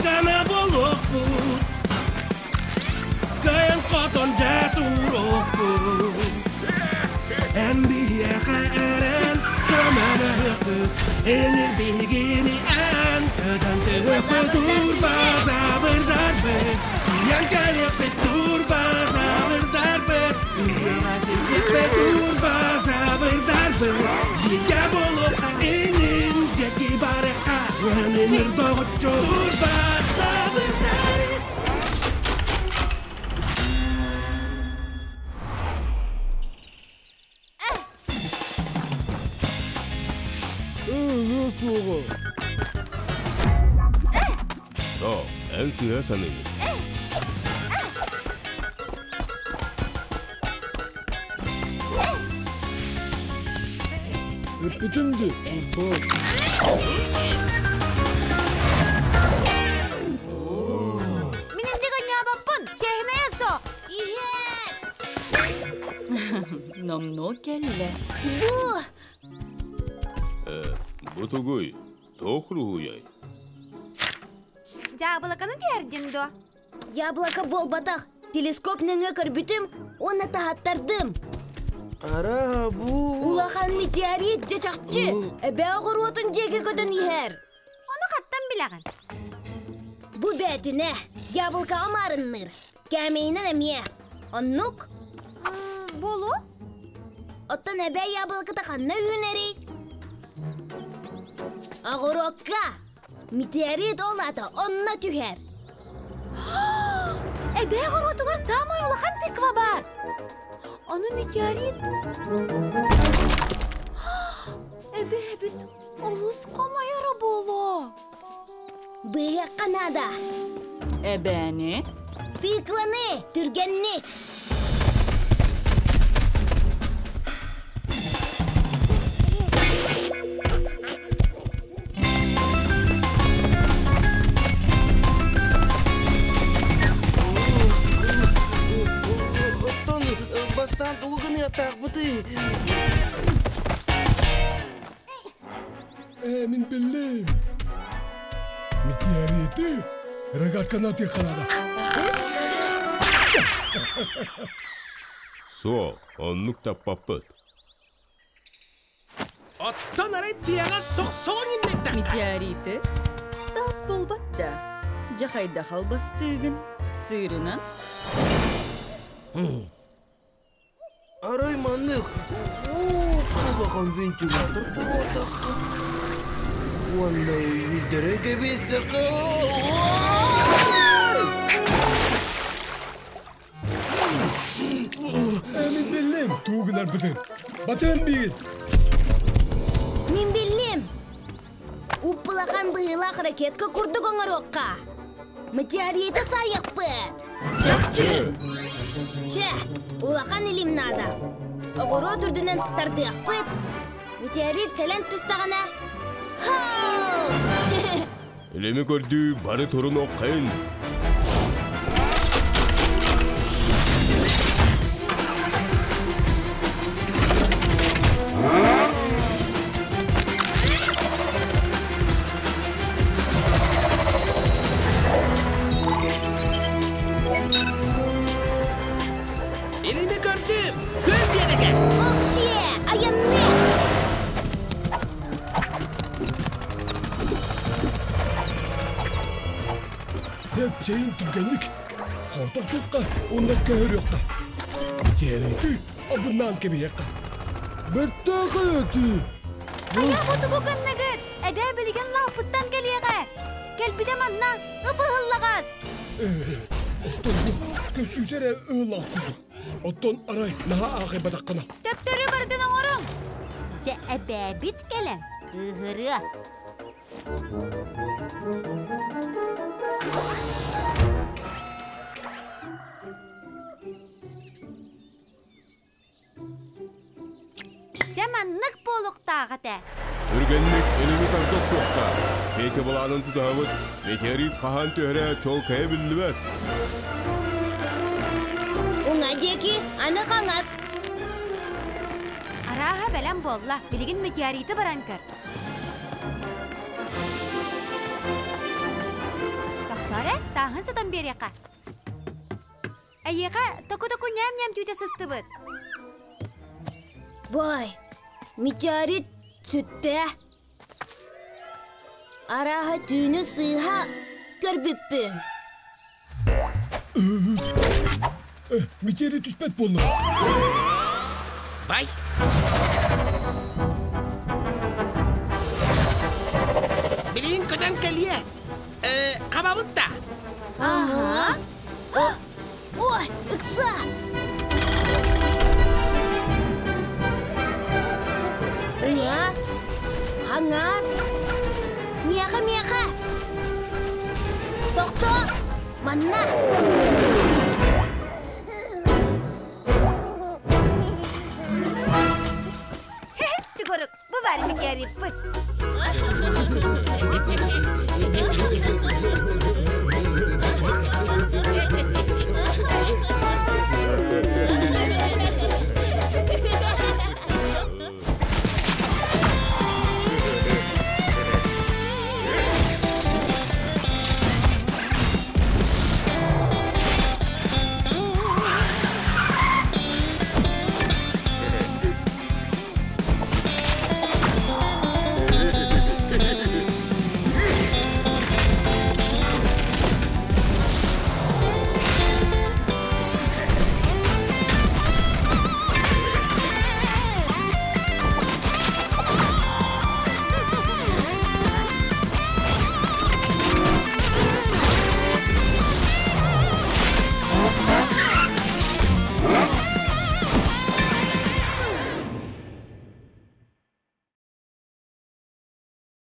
Кыана буолуохпут, Кыайан хотон дьэ туруохпут. Эн биһиэхэ эрэн көмөлөһүөхпүт, Энир биһигини эн көтөн түһүөхпүт. Турбазаврдарбыт, тиийэн кэлиэхпит. Турбазаврдарбыт, ыһыаҕа сирдиэхпит. Турбазаврдарбыт, бииргэ буолуохха, инин диэки барыахха, Өнүнүр доҕоччу турбазаврдар. Өлүө суоҕа. О, эн сыһа саныыгын. Эппитим дии, турбат. Мин инде гонньообоппун, чиэһинэйэ суох. Номнуо кэллэ. Бу! Э, бу тугуй? Туох руһуйай? Дьаабылаканы түһэрдин дуо? Яблоко буолбатах. Телескоп нөҥүө көрбүтүм уонна таһаттардым. Араа бу... Улахан метеорит дьэ чахчы. Эбээ оҕуруотун диэки көтөн иһэр. Ону хаттан билэҕин? Бу бээтинэ яблокаҕа маарынныыр. Кээмэйинэн эмиэ. Оннук? Буолуо. Оттон эбээ яблоката ханна үүнэрий? Оҕуруокка. Метеорит ол аата онно түһэр. Эбээ оҕуруотугар саамай улахан тыква баар. Ону метеорит... Эбээбит олус хомойоро буолуо. Быһыахха наада. Эбээни? Тыкваны түргэнник. Оттон бастаан тугу гыныахтаахпытый? Ээ, мин биллим. Метеориты рогатканы атыаххалаада. Суох, оннук таппаппыт. Оттон арай тыаҕа сохсоҕон иннэттэххэ. Метеориты таас буолбат да, дьахайда халбастыыгын, сыырынан. Арай маннык улахан вентилятор туруордахха уонна үүрдэрэн кэбиэстэххэ Мин биллим тугунарбытын. Батыан миигин. Мин биллим. Уппулахан быһыылаах ракетка курдук оҥоруохха. Метеориты саайыахпыт. Чахчы! Чэ, улахан илим наада. Оҕуруот үрдүнэн тардыахпыт. Метеорит кэлэн түстэҕинэ... Илими көрдүү бары турунуоххайын. Илими көрдүм! Көл диэрэгэ! Оксиэ, айанныах! Сэпчэйин түргэнник хортохсукка уонна көһөрүөххэ. Метеориты абыннаан кэбиһиэххэ. Бэртээхэй этии! Хайа хотугу гынныгыт? Эбээ билигин лааппыттан кэлиэҕэ. Кэлбитэ манна ып-ыһыллаҕас. Оттон бу көстүүтэ эрэ ыһыллаҕас курдук. Оттон арай наһаа аахайбатаххына. Төптөрү барытын оҥоруҥ. Дьэ эбээбит кэлэн кыыһырыа. Дьэ маннык буолуохтаах этэ. Түргэнник илими тарда охсуохха. Петя былаанын тутуһабыт. Метеорит хаһан түһэрэ чуолкайа биллибэт. Уҥа диэки, аны хаҥас. Арааһа бэлэм буолла. Билигин метеориты баран көр. Таҥаһын сотон биэриэххэ. Эйиэхэ току-току ньээм-ньээм түүтэ сыстыбыт. Бай, метеорит сүттэ. Арааһа түүнү сыыһа көрбүппүн. Метеорит түспэт буолла. Бай! Билигин көтөн кэлиэ. Хабабыт да? Ага. Ой, ыкса! Ырыа, хаҥас, миэхэ, миэхэ! Тохтоо! Манна! Чугурук, бу баар метеориппыт.